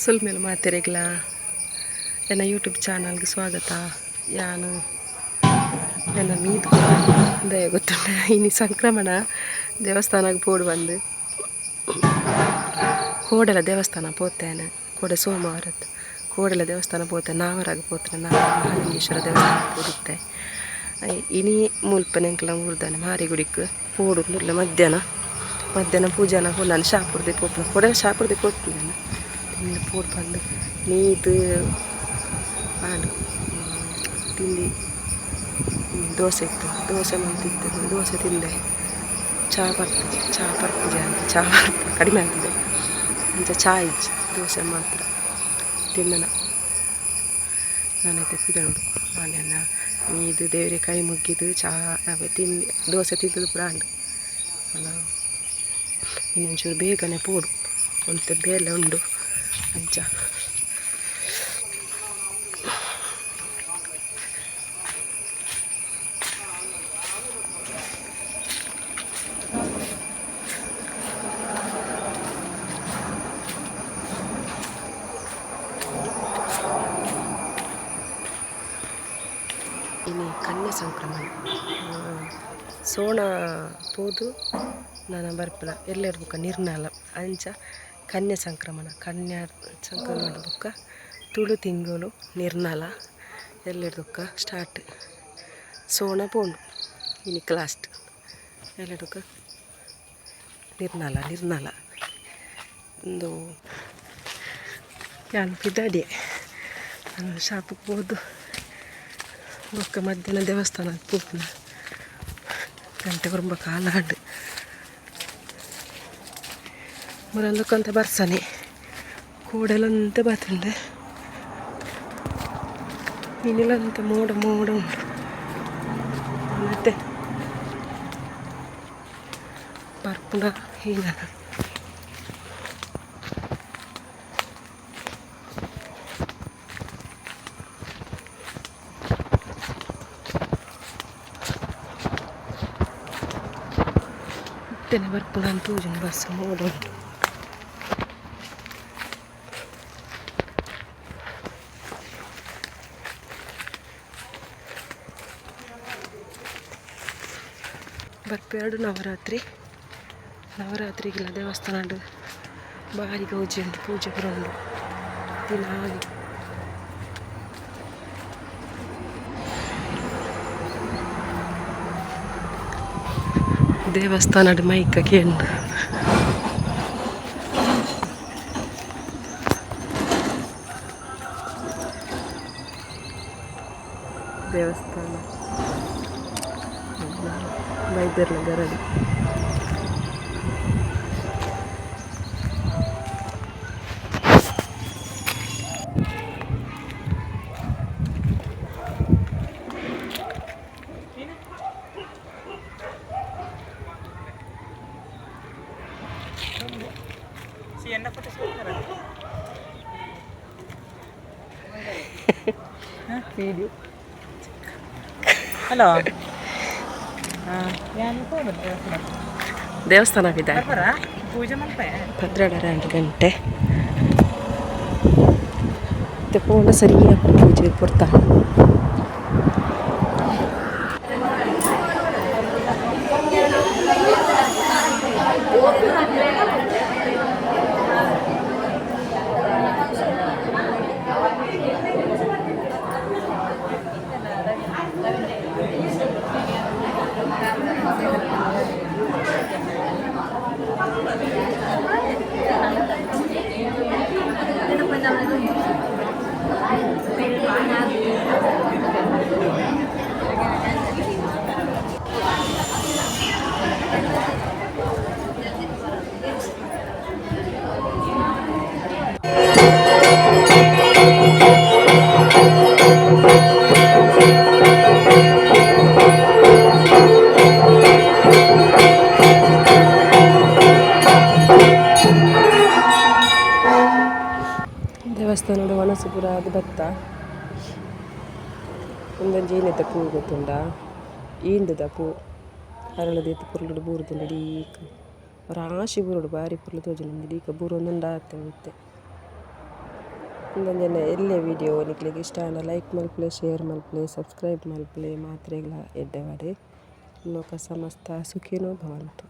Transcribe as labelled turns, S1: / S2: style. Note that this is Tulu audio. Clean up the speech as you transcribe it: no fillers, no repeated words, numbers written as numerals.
S1: ಸೊಲ್ಮೆಲು ಮಾತೆರೆಗ್ಲ ಎನ್ನ ಯೂಟ್ಯೂಬ್ ಚಾನಲ್ಗೆ ಸ್ವಾಗತ. ಯಾನು ಎನ್ನ ಮೀದ್ ದಯ ಗೊತ್ತುಂಡ ಇನಿ ಸಂಕ್ರಮಣ ದೇವಸ್ಥಾನಕ್ಕೆ ಪೋಡು ಬಂದು ಕೋಡಲ ದೇವಸ್ಥಾನ ಪೋತೇನೆ. ಕೋಡೆ ಸೋಮವಾರತ್ ಕೋಡಲ ದೇವಸ್ಥಾನ ಪೋತೆ, ನಾವರಾಗ ಪೋತೇನೆ. ನಾವರ ಮಹಾಲಿಂಗೇಶ್ವರ ದೇವಸ್ಥಾನ ಪೋದಿತ್ತೆ. ಇನಿ ಮುಲ್ಪನೆ ಎಂಕ್ಲ ಊರ್ದಾನೆ ಮಾರಿಗುಡಿಕ್ ಪೋಡುಂದುಲ್ಲ. ಮಧ್ಯಾಹ್ನ ಮಧ್ಯಾಹ್ನ ಪೂಜಾನ ನಾನು ಶಾಪುರ್ದೆ ಪೋಪುನ, ಕೋಡೆಲ ಶಾಪುರ್ದೆ ಪೋತೀನಿ. ತಿಂಡಿ ಪೋಡು ಬಂದು ನೀದು ಆಂಡ್. ತಿಂಡಿ ದೋಸೆ ಇತ್ತು, ದೋಸೆ ಮಂತಿತ್ತು, ದೋಸೆ ತಿಂದೆ. ಚಹಾ ಪರ್ಪುಜಿ, ಚಹಾ ಪರ್ಪುಜಿ ಅಂತ ಚಹಾ ಪರ್ಪ ಕಡಿಮೆ ಆಗ್ತದೆ ಅಂಚ ಚಹಾ ಇಜ್ಜಿ, ದೋಸೆ ಮಾತ್ರ ತಿಂದನ. ನಾನೈತೆ ಪಿದಡುಡು ಆನೆನ ಮೀದು ದೇವರೆ ಕೈ ಮುಗ್ಗಿದು ಚಹಾ ಅವೇ ತಿಂಡಿ ದೋಸೆ ತಿಂದದ್ದು ಪೂರ ಆಂಡ್. ಅಲ್ಲ, ಇನ್ನೊಂಚೂರು ಬೇಗನೆ ಪೋಡು, ಒಂತೆ ಬೇಲೆ ಉಂಡು ಅಂಚ. ಇನಿ ಕನ್ಯಾ ಸಂಕ್ರಮಣ. ಸೋಣ ಪೋದು ನನ ಬರ್ಪುನ ಎಲ್ಲೆರ್ ಬುಕ್ಕ ನಿರ್ನಾಲ. ಅಂಚ ಕನ್ಯಾ ಸಂಕ್ರಮಣ, ಕನ್ಯಾ ಸಂಕ್ರಮಣ ಬುಕ್ಕ ತುಳು ತಿಂಗೊಲು ನಿರ್ನಾಲ ಎಲ್ಲೆರ್ ಬುಕ್ಕ ಸ್ಟಾರ್ಟ್. ಸೋಣ ಪೋಂಡು ಇನಿಕ್ ಲಾಸ್ಟ್. ಎಲ್ಲೆಡುಕ್ಕ ನಿರ್ನಾಲ ನಿರ್ನಾಲ ಉಂದು. ಯಾನ್ ಪಿದಾಡಿಯೆ, ನಾನು ಶಾಪಕ್ಕೆ ಪೋದು ಬೊಕ್ಕ ಮಧ್ಯಾಹ್ನ ದೇವಸ್ಥಾನ ಪೋಪುನ. ಗಂಟೆ ತುಂಬ ಕಾಲ ಆಂಡ್. ಮುರಂದಕ್ಕಂತ ಬರ್ಸನೆ ಕೂಡಲಂತ ಬತ್ತುಂಡು. ಇನಿಲಂತ ಮೋಡ ಮೋಡ ಉಂಡು. ಮತ್ತೆ ಬರ್ಪುನ ಹೀನ. ಇತ್ತೆನೆ ಬರ್ಪುನ ತೋಜುಂಡು, ಬರ್ಸ ಮೋಡ ಉಂಡು. ಬರ್ಪೆರಡು ನವರಾತ್ರಿ. ನವರಾತ್ರಿಗೆಲ್ಲ ದೇವಸ್ಥಾನ ಬಾರಿ ಗೌಜಿ ಉಂಟು, ಪೂಜೆ ಪೂರ ಉಂಡು ದಿನಾಲಿ. ದೇವಸ್ಥಾನಡ್ ಮೈಕ್ ಕೇಂಡು. ದೇವಸ್ಥಾನ ಬೈದರ್ನ ಗರಡಿ. ವಿಡಿಯೋ.
S2: ಹಲೋ, ಯಾನ್
S1: ದೇವಸ್ಥಾನ ಇದೆ.
S2: ಪೂಜೆ ಮಲ್ಪೆ.
S1: 12 ಗಂಟೆ ಮತ್ತೆ ಪೋಂಡ ಸರಿ ಪೂಜೆ ಕೊಡ್ತಾ. ದೇವಸ್ಥಾನದ ವನಸು ಪೂರ ಅದು ಬತ್ತ. ಉಂದೊಂಜಿ ಏನಿತ್ತ ಪೂ ಗೊತ್ತುಂಡ? ಈಂದದ ಪೂ ಅರಳದೀತ್ ಪೊರ್ಲುಡು ಬೂರುದುಂಡು. ಇಡೀಕ್ ರಾಶಿ ಬೂರುಡು, ಬಾರಿ ಪೊರ್ಲು ತೋಜುಂಡು. ಇಡೀಕ ಬೂರೊಂದುಂಡು ಆತೆ ಇತ್ತೆ. ಉಂದೊಂಜಿ ಎಲ್ಲ್ಯ ವಿಡಿಯೋ ನಿಕ್ಲೆಗ್ ಇಷ್ಟ ಆಂಡ ಲೈಕ್ ಮಲ್ಪುಲೆ, ಶೇರ್ ಮಲ್ಪುಲೆ, ಸಬ್ಸ್ಕ್ರೈಬ್ ಮಲ್ಪುಲೆ. ಮಾತ್ರೆಗ್ಲ ಎಡ್ಡೆ ಆವಡ್. ಲೋಕ ಸಮಸ್ತ ಸುಖಿನೋ ಭವಂತು.